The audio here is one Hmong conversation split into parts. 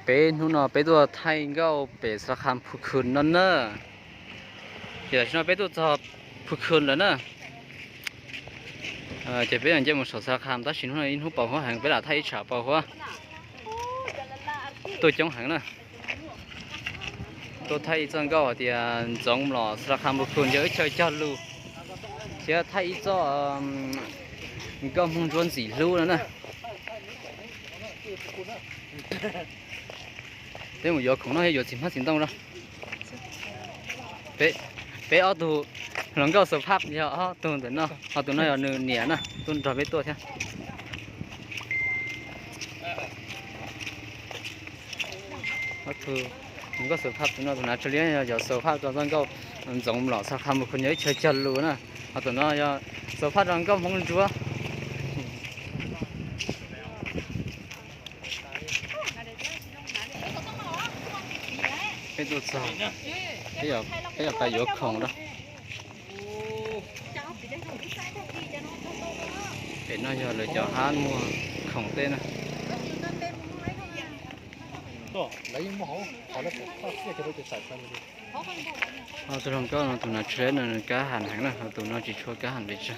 Peb hnub no peb tuaj thaij nkauj pem Xalas Khas Phu Khun no na. Ces tam sim no peb tuaj txog Phu Khun lawm na. Ces peb yuav nce mus saum Xalas Khas, tab sis hnub no ib hnub pos huab heev, peb lam thaij ib tsham pos huab. Tuaj coob heev na. Tuaj thaij ib txoj nkauj hais tias Ntxoov los Xalas Khas Phu Khun yog ib chaw cog lus, thiab thaij ib txoj nkauj Hmoob Ntsuab ntxim hlub no na. Peb mus yuav khoom noj thiab yuav txiv hmab txiv ntoo rau. Peb ob tug hluas nkauj xaus phaj yog ob tug ntawm no, ho tus no yog nws niam na, tuaj nrog peb tuaj thiab. Ob tug hluas nkauj xaus phaj, tus no tus hnav tsho liab yog xaus phaj rau txoj nkauj Ntxoov los Xalas Khas Phu Khun yog ib chaw cog lus na, ho tus no yog xaus phaj rau nkauj Hmoob Ntsuab. Peb tuaj txog, peb yuav pais yuav khoom rau. Pem no yog lawv cov hab muag khoom tej na. Ho tus hluas nkauj no tus hnav tsho liab no nws kab ham heev na, ho tus no tsis tshua kab ham pes tsawg.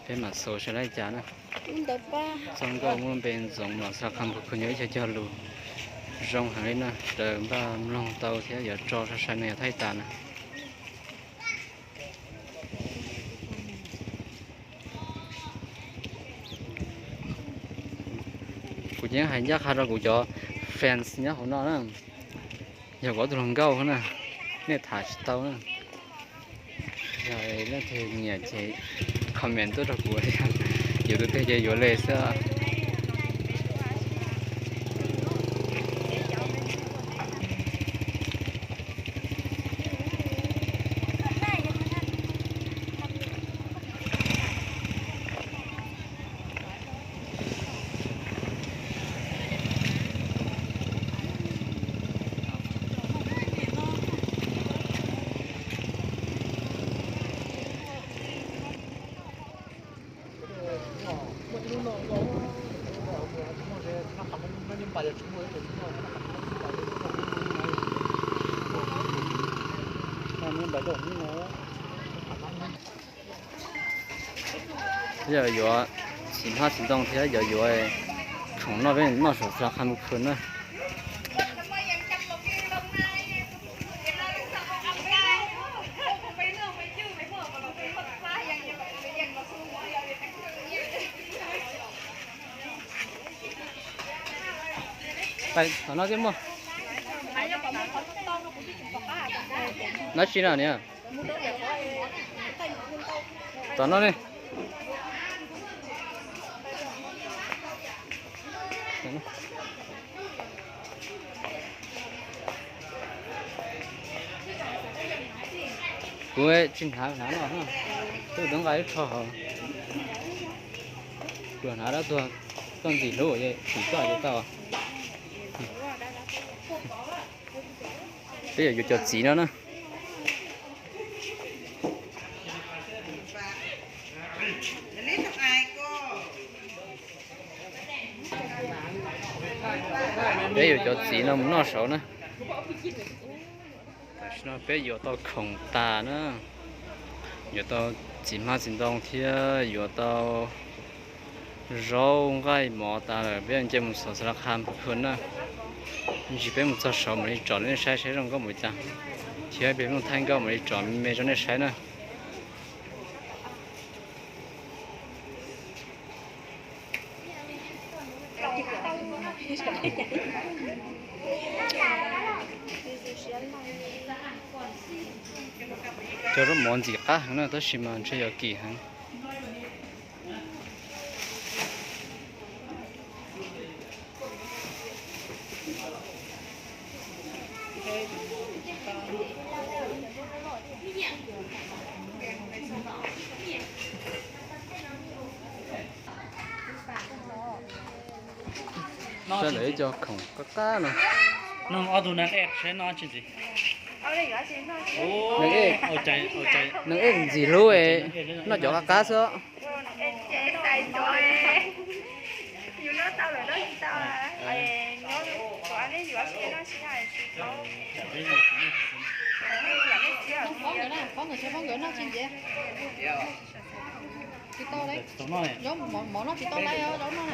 Peb mam xaus saib li cas na. Txoj nkauj muaj lub npe Ntxoov los Xalas Khas Phu Khun yog ib chaw cog lus, zoo heev li na, raws npaj mloog tau thiab yuav tso saib no yog thaij tas na. Kuv cia li hais ncaj qha rau kuv cov fans nyob hauv no na, yog kuv ob tug hluas nkauj na, nej tham tsis tau na. Yog leej twg nyiam ces comment tuaj rau kuv, yuav tus twg ces yuav li xwb. Yog yuav txiv hmab txiv ntoo thiab yog yuav khoom noj peb noj saum Xalas Khas Phu Khun na. Tom no thiab muaj dab tsi na niam? Tom no ne. Kuv tsis hnav, hnav no, twb nqa ib tsho hauv. Kuv hnav dab tuag, koj ntxim hlub, kuv koj ces tau. Peb yuav yuav cov txiv no na. Peb yuav cov txiv no mus noj saud na. Tam sim no peb yuav tau khoom tas na, yuav tau txiv hmab txiv ntoo thiab yuav tau zaub nqaij mov tas lawm, peb nce mus saum Xalas Khas Phu Khun na. Ntsis peb mus txog saud mam li tsom rau nej saib saib zoo nkauj npaum cas, thiab peb mus thaij nkauj mam li tsom me rau nej saib na. Cov zaub mov ntxim qab heev na, tab sis mas ntshe yuav kim heev. Saib lawv ib co khoom qab qab no. Ob tug neeg ej saib noj tsi ntxiv. Neeg ej ntxim hlub, noj cov qab qab xwb. Phob nkawd na, phob nkawd, phob nkawd noj tsis ntev. Tsis tau, zaub mov noj tsis tau lawm, zaub noj na.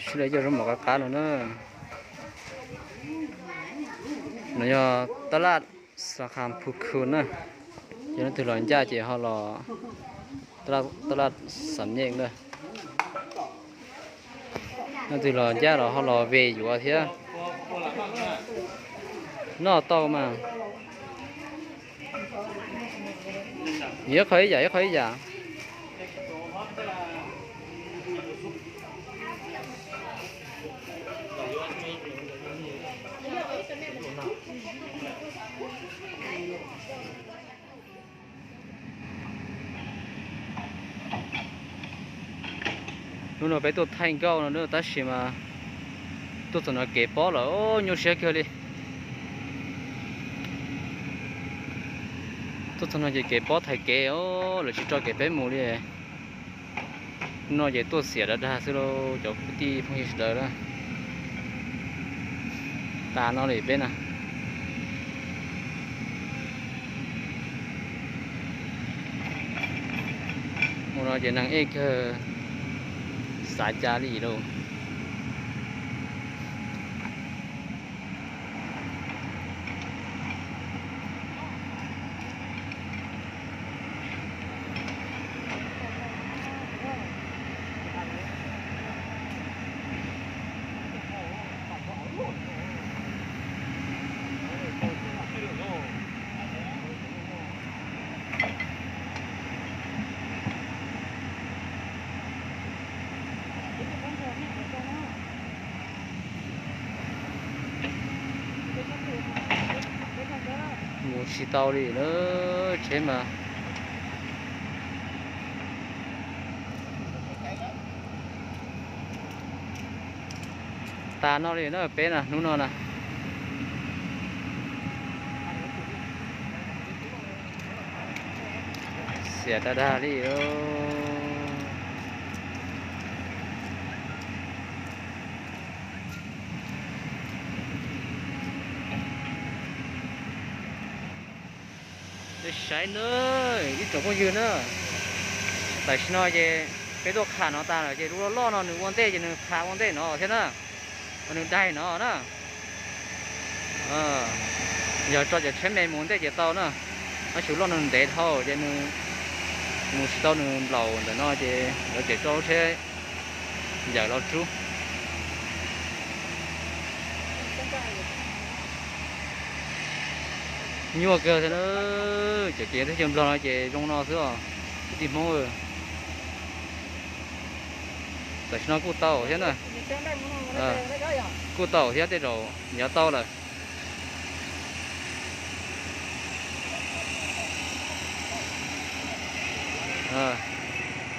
Sib lawv coj zaub mov qab qab no na. No yog tab laj Xa Khas Phu Khu na. Ces leej twg los ncaj ces ho los tab laj Xam Nyej na. Leej twg los ncaj los ho los ve yuav thiab. Noj tau mas. Ib qho ib yam, ib qho ib yam. Hnub no peb tuaj thaij nkauj no tab sis mas tuaj txog no kev pob lawm, nyuaj siab kawg li. Tuaj txog no ces kev pob thaiv kev, lawv tsis tso kev peb mus li. No ces tuaj xiam dag dag xwb lauj cov kwv tij phooj ywg sawv daws na. Tas no li peb na. Mus no ces neeg ej kawg, xav cas li lauj. Mus tsis tau li na, tsheb mas. Tas no li na peb na, hnub no na. Xiam dag dag li. Saib na, ib tsoom phooj ywg na, tam sim no ces peb tuaj qha no tas lawm ces lub loj loj no nws ua ntej ces nws qha ua ntej no thiab na, nws daig no na. Yog tso cov tsheb me mus ntej ces tau na, tab sis lub loj no nws ntev dhau ces nws mus tsis tau, nws nplaum ntawm no ces lawv tseem tso lub tsheb yawm los rub. Nyuaj kawg thiab na, cov kev teb chaws Nplog no ces zoo no xwb os kwv tij Hmoob. Tam sim no kuj tau thiab na, kuj tau thiab, tej zaum yuav tau lawm.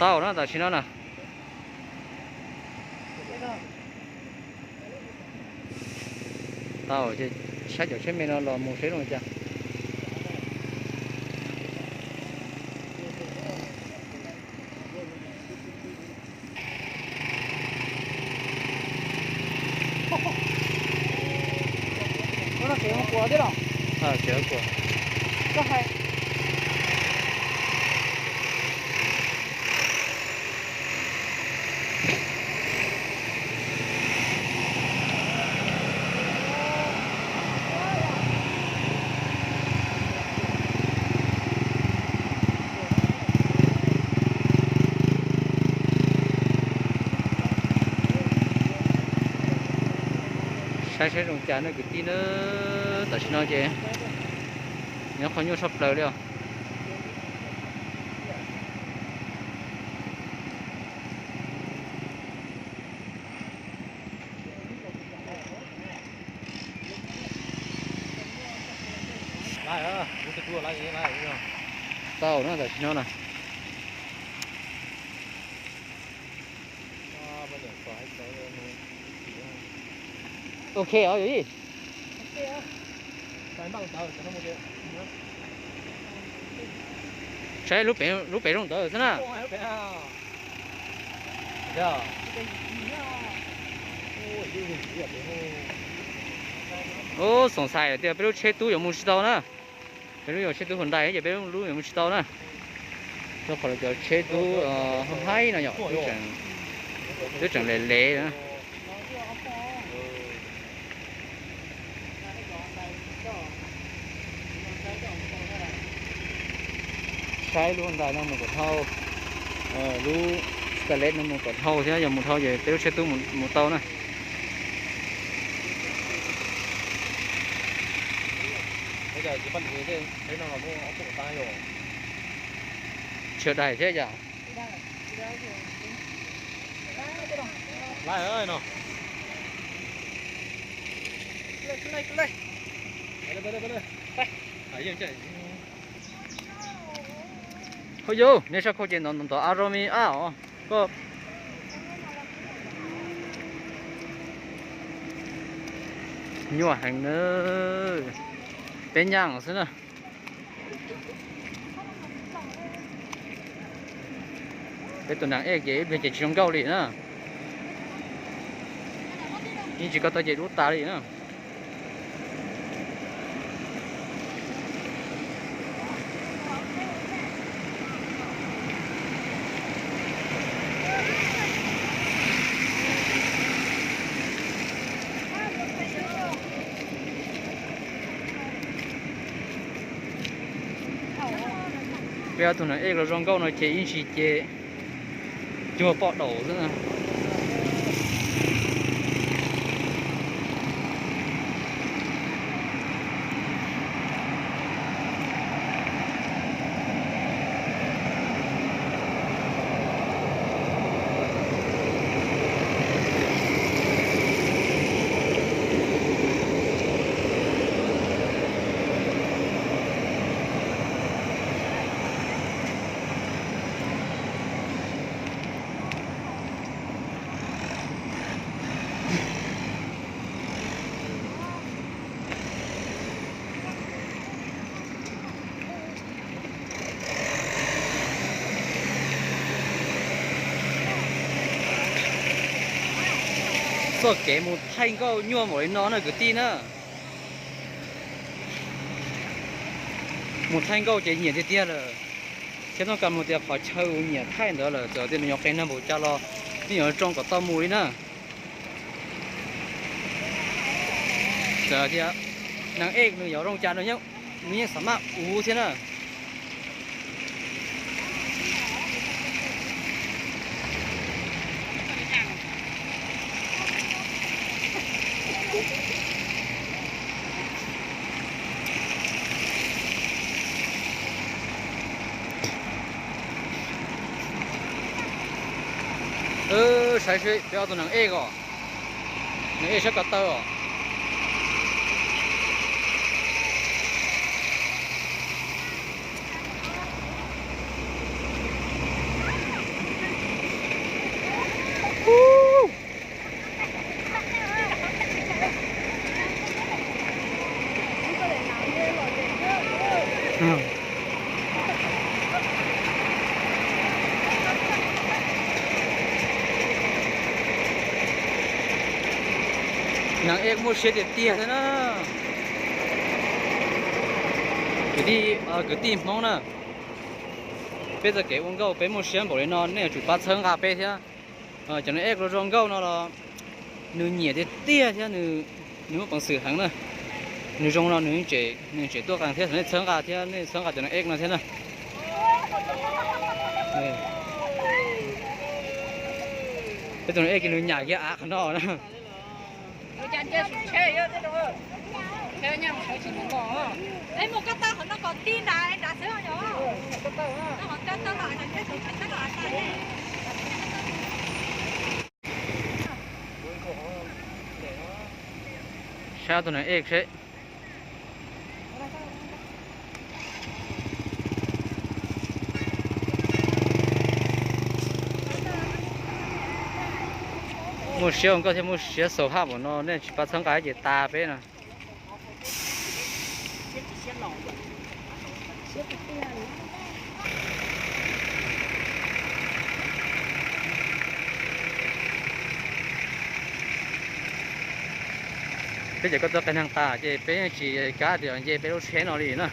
Tau na, tam sim no na. Tau, saib cov tsheb me no los mus seb zoo li cas. Saib saib zoo cas na kwv tij na, tam sim no ces nyob qhov nyuaj tshaj plaws li os. Tau na, tam sim no na. Ok os yog ib. Saib lub pem zoo ntawd xwb na. Ub, xoom xais tias peb lub tsheb tub yuav mus tsis tau na. Peb lub yuav tsheb tub Hyundai ces peb lub yuav mus tsis tau na. Rau qhov lawv cov tsheb tub haib no yom, twb tseem lev lev na. Saib lub Hyundai no mus kom dhau, lub Starlet no mus kom dhau thiab, yog mus dhau ces peb lub tsheb tub mus tau na. Tsheb dais thiab yom. Hauj yus, nej sab khau ces ntov ntov a ro mi a os koj. Nyuaj heev na, peb nyaj xwb na. Peb tus neeg ej ces ib pliag ces tsis zoo nkauj li na. Yeej tsis ko taw ces dub tas li na. Peb ob tug neeg ej los zoo nkauj no ces ib ntsis ces cuag poj daum xwb na. Txoj kev mus thaij nkauj nyuaj npaum li no na kwv tij na. Mus thaij nkauj ces nyiam tiag tiag lawm, thiab txoj kev mus tias qhov chaw uas nyiam thaij ntawd lawm, txawm tias nws yuav qes nag npaum cas los yeej yuav zoo kom tau mus li na. Txawm tias neeg ej nws yuav zoo cas nws yeej xav maj ua thiab na. Saib seb peb ob tug neeg ej os, neeg ej sab ko taw os. Neeg ej muaj siab tiag tiag thiab na. Kwv tij, kwv tij Hmoob na, peb txoj kev ua nkauj peb muaj siab npaum li no nej yuav tsum pab txhawb nqa peb thiab. Cov neeg ej los zoo nkauj no los nws nyiam tiag tiag thiab nws muaj peev xwm heev na. Nws zoo no nws, nws tseem tuaj qees thiab, nej txhawb nqa thiab, nej txhawb nqa cov neeg ej no thiab na. Peb tus neeg ej ces nws nyam kiag av qhov no na. Saib tus neeg ej seb. Muaj siab ua nkauj thiab muaj siab xaus haj npaum no nej tsis pab txhawb nqa ces tas peb no. Peb cov koj txoj qe neeg tas ces peb yeej tsis kam tias nce peb lub tsheb no li na.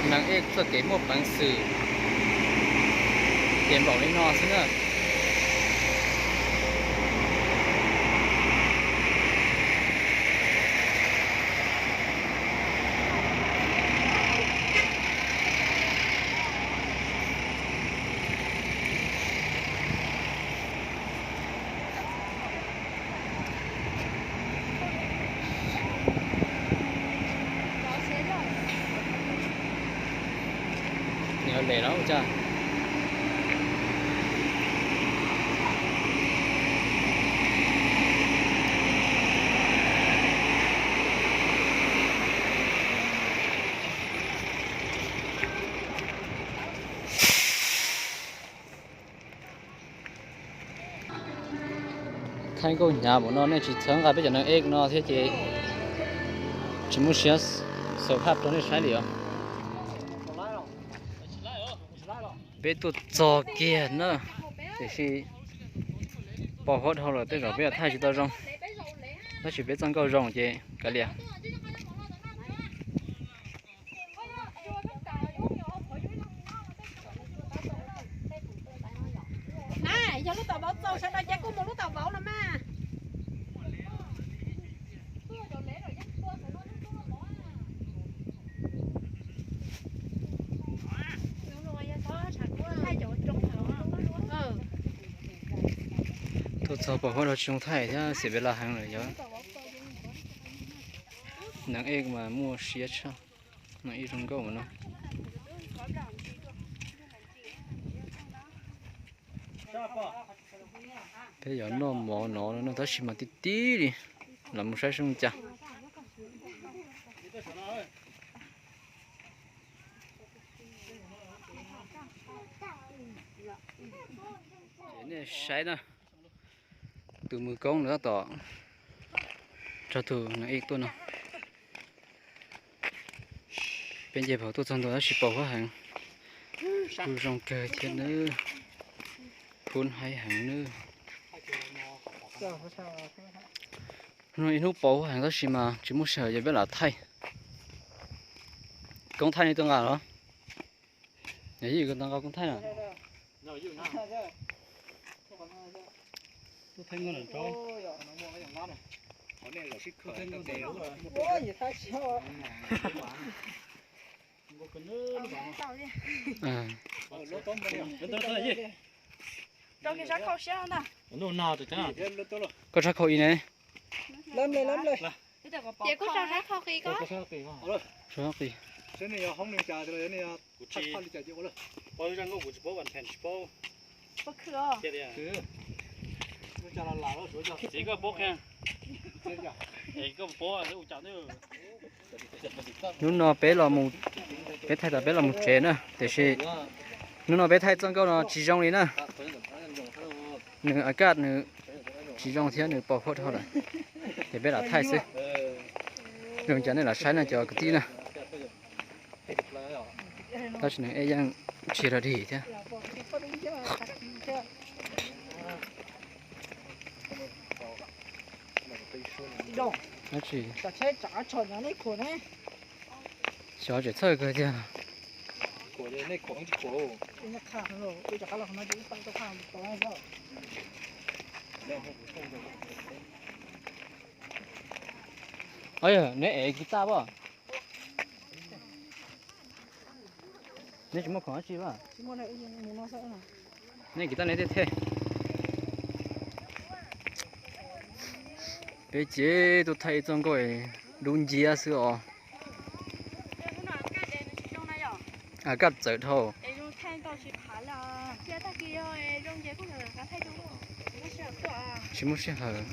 Neeg ej txoj kev muaj peev xwm ces npaum li no xwb na. Nws lem los ua cas? Thaij nkauj hnyav npaum no nej tsis txhawb nqa peb cov neeg ej no thiab ces tsis muaj siab xa phaj rau nej saib li os. Peb tuaj txog kiag na, tiam sis pos huab dhau lawm tej zaum peb thaij tsis tau zoo, tab sis peb txoj nkauj zoo ces kav liam. Yog lub tau vauv txaus sawv daws ces kuj mus lub tau vauv no mas. Tuaj txog pos huab dhau tsis zoo thaij thiab xiam pem las heev lawm yog. Neeg ej mas muaj siab tshaj, neeg ej zoo nkauj mas no. Peb yuav noj mov no no tab sis mas tib tib li, los mus saib zoo cas. Ces nej saib na, tus mus koob no tab tom nrog tus neeg ej tuaj no. Peb nce phaum tuaj txog ntua tab sis pos huab heev, kuj zoo kawg thiab nawb, phub haib heev nawb. Hnub no ib hnub pos huab heev tab sis mas tsis muaj sij hawm ces peb lam thaij. Koob thaij nej tuaj nqa los? Yog yij koj tau nqa koob thaij na. Koj tshab khau ib ne. Ces kuj tso sab khau qis ko. Sab qis. Hnub no peb los mus, peb thaij tas peb los mus tsev na, tiam sis hnub no peb thaij txoj nkauj no tsis zoo li na. Nws a kaj nws tsis zoo thiab nws pos huab dhau lawm, ces peb lam thaij xwb. Zoo cas nej lam saib na cov kwv tij na. Tab sis nws ej yeej tsis rog dig thiab. Tab sis xyov tseem txhawj kawg tiag. Neb ev kiv taj pom? Neb tsis muaj khoom dab tsi pom? Neb kiv taj neb tej thej. Peb ces tuaj thaij txoj nkauj dub nciab xwb os. Kaj txawm dhau. Tsis muaj sij hawm.